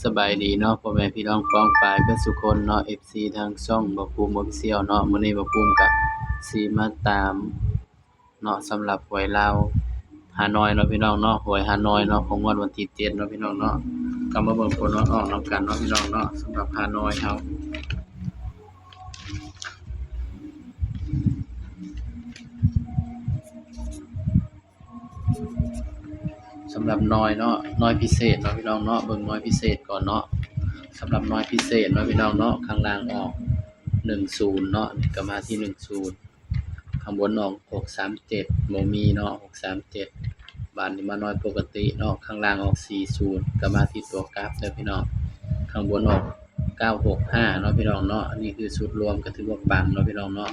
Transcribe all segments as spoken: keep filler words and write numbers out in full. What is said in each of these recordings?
สบายดีเนาะ พ่อแม่พี่น้องป้องปายเบิดสุคนเนาะ เอฟซี ทางช่องบ่าวภูมิ Official เนาะ มื้อนี้บ่าวภูมิก็สิมาตามเนาะ สำหรับหวยลาวฮานอยเนาะพี่น้องเนาะ หวยฮานอยเนาะ ของงวดวันที่เจ็ดเนาะพี่น้องเนาะ ก็มาเบิ่งผลออกนำกันเนาะพี่น้องเนาะ สำหรับฮานอยเฮา สำหรับนอยเนาะ นอยพิเศษเนาะพี่น้องเนาะ เบิ่งนอยพิเศษก่อนเนาะ สำหรับนอยพิเศษเนาะพี่น้องเนาะ ข้างล่างออก หนึ่งศูนย์ เนาะ ก็มาที่ หนึ่งศูนย์ ข้างบนออก หกสามเจ็ด บ่มีเนาะ หกสามเจ็ด บาดนี้มานอยปกติเนาะ ข้างล่างออก สี่ศูนย์ ก็มาที่ตัวกลับเด้อพี่น้อง ข้างบนออก เก้าหกห้า เนาะพี่น้องเนาะ อันนี้คือชุดรวมก็ถือว่าปังเนาะพี่น้องเนาะ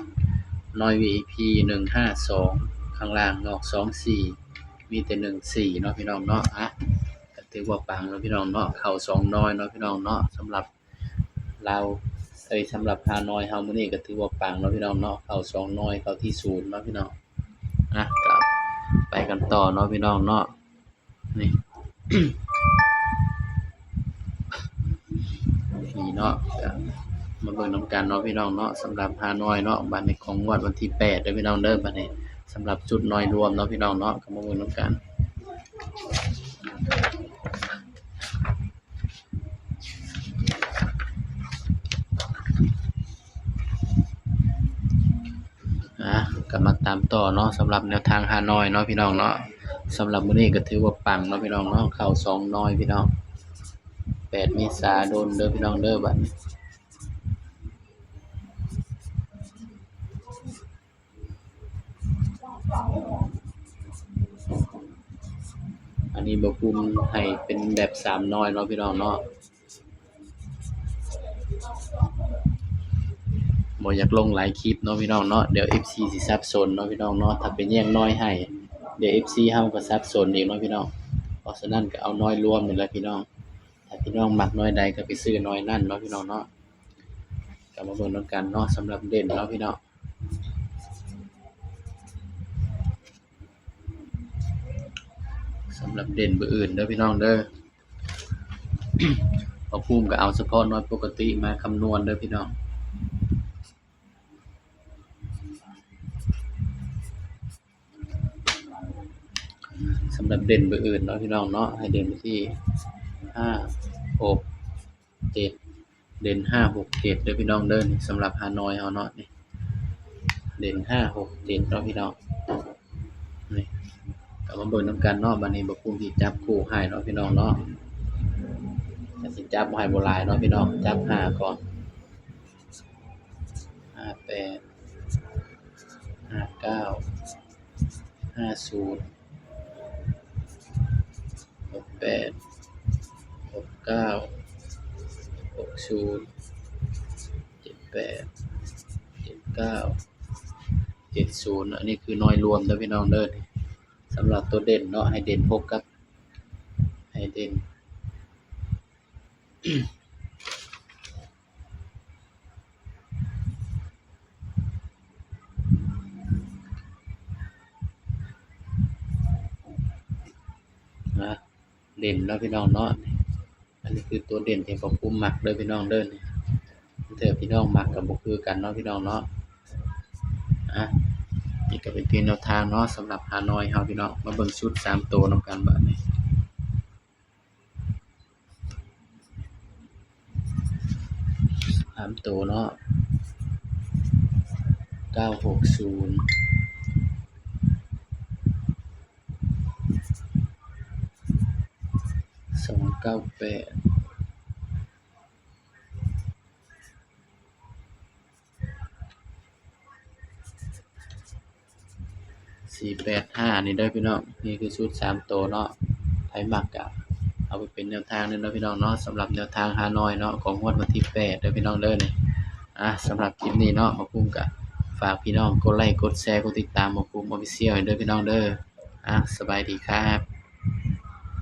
นอย วี ไอ พี หนึ่งห้าสอง ข้างล่างออก สองสี่ มีแต่ หนึ่งสี่ เนาะพี่น้องเนาะ อ่ะ ก็ถือว่าปังเนาะพี่น้องเนาะ เข้าสองนอยเนาะพี่น้องเนาะ สำหรับลาว เอ้ย สำหรับฮานอยเฮามื้อนี้ก็ถือว่าปังเนาะพี่น้องเนาะ เข้าสองนอย เข้าที่ศูนย์เนาะพี่น้อง อ่ะ ก็ไปกันต่อเนาะพี่น้องเนาะ นี่ นี่เนาะ ก็มาเบิ่งนำกันเนาะพี่น้องเนาะ สำหรับฮานอยเนาะ บาดนี้ของงวดวันที่แปดเด้อพี่น้องเด้อ บาดนี้สำหรับชุดนอยรวมเนาะพี่น้องเนาะ ก็มาเบิ่งนำกัน อ่ะ ก็มาตามต่อเนาะ สำหรับแนวทางฮานอยเนาะพี่น้องเนาะ สำหรับมื้อนี้ก็ถือว่าปังเนาะพี่น้องเนาะ เข้าสองนอยพี่น้อง แปดเมษาโดนเด้อพี่น้องเด้อ บัดนี้ อันนี้บ่าวภูมิให้เป็นแบบสามนอยเนาะพี่น้องเนาะ บ่อยากลงหลายคลิปเนาะพี่น้องเนาะ เดี๋ยว เอฟซี สิสับสนเนาะพี่น้องเนาะ ถ้าไปแยกนอยให้ เดี๋ยว เอฟซี เฮาก็สับสนอีกเนาะพี่น้อง เพราะฉะนั้นก็เอานอยรวมนี่แหละพี่น้อง ถ้าพี่น้องมักนอยใดก็ไปซื้อนอยนั่นเนาะพี่น้องเนาะ ก็มาเบิ่งนำกันเนาะ สำหรับเด่นเนาะพี่น้อง สำหรับเด่นเบอร์อื่นเด้อพี่น้องเด้อ บ่าวภูมิก็เอาเฉพาะนอยปกติมาคำนวณเด้อพี่น้อง สำหรับเด่นเบอร์อื่นเนาะพี่น้องเนาะ ให้เด่นไปที่ ห้า หก เจ็ด เด่น ห้า หก เจ็ด เด้อพี่น้องเด้อ นี่สำหรับฮานอยเฮาเนาะ นี่ เด่น ห้า หก เจ็ด เนาะพี่น้อง นี่ ก็มาเบิ่งนำกันเนาะ บัดนี้บ่าวภูมิสิจับคู่ให้เนาะพี่น้องเนาะ ก็สิจับให้บ่หลายเนาะพี่น้อง จับห้าก่อน ห้าแปด ห้าเก้า ห้าศูนย์ หกแปด หกเก้า หกศูนย์ เจ็ดแปด เจ็ดเก้า เจ็ดศูนย์ อันนี้คือนอยรวมเด้อพี่น้องเด้อ สำหรับตัวเด่นเนาะ ให้เด่นหกกับ ให้เด่น นะ เด่นเนาะพี่น้องเนาะ อันนี้คือตัวเด่นที่บ่าวภูมิมักเด้อพี่น้องเด้อ นี่ เทื่อพี่น้องมักก็บ่คือกันเนาะพี่น้องเนาะ อ่ะ นี่ก็เป็นเพียงแนวทางเนาะ สำหรับฮานอยเฮาพี่น้อง มาเบิ่งชุดสามตัวนำกันบัดนี้ สามตัวเนาะ เก้าหกศูนย์ สองเก้าแปด สี่แปดห้า นี่เด้อพี่น้อง นี่คือชุดสามตัวเนาะ ไผมักก็เอาไปเป็นแนวทางเด้อเนาะพี่น้องเนาะ สำหรับแนวทางฮานอยเนาะ ของงวดวันที่แปดเด้อพี่น้องเด้อ นี่ อ่ะ สำหรับคลิปนี้เนาะ บ่าวภูมิก็ฝากพี่น้องกดไลค์ กดแชร์ กดติดตามบ่าวภูมิ Official เด้อพี่น้องเด้อ อ่ะ สบายดีครับ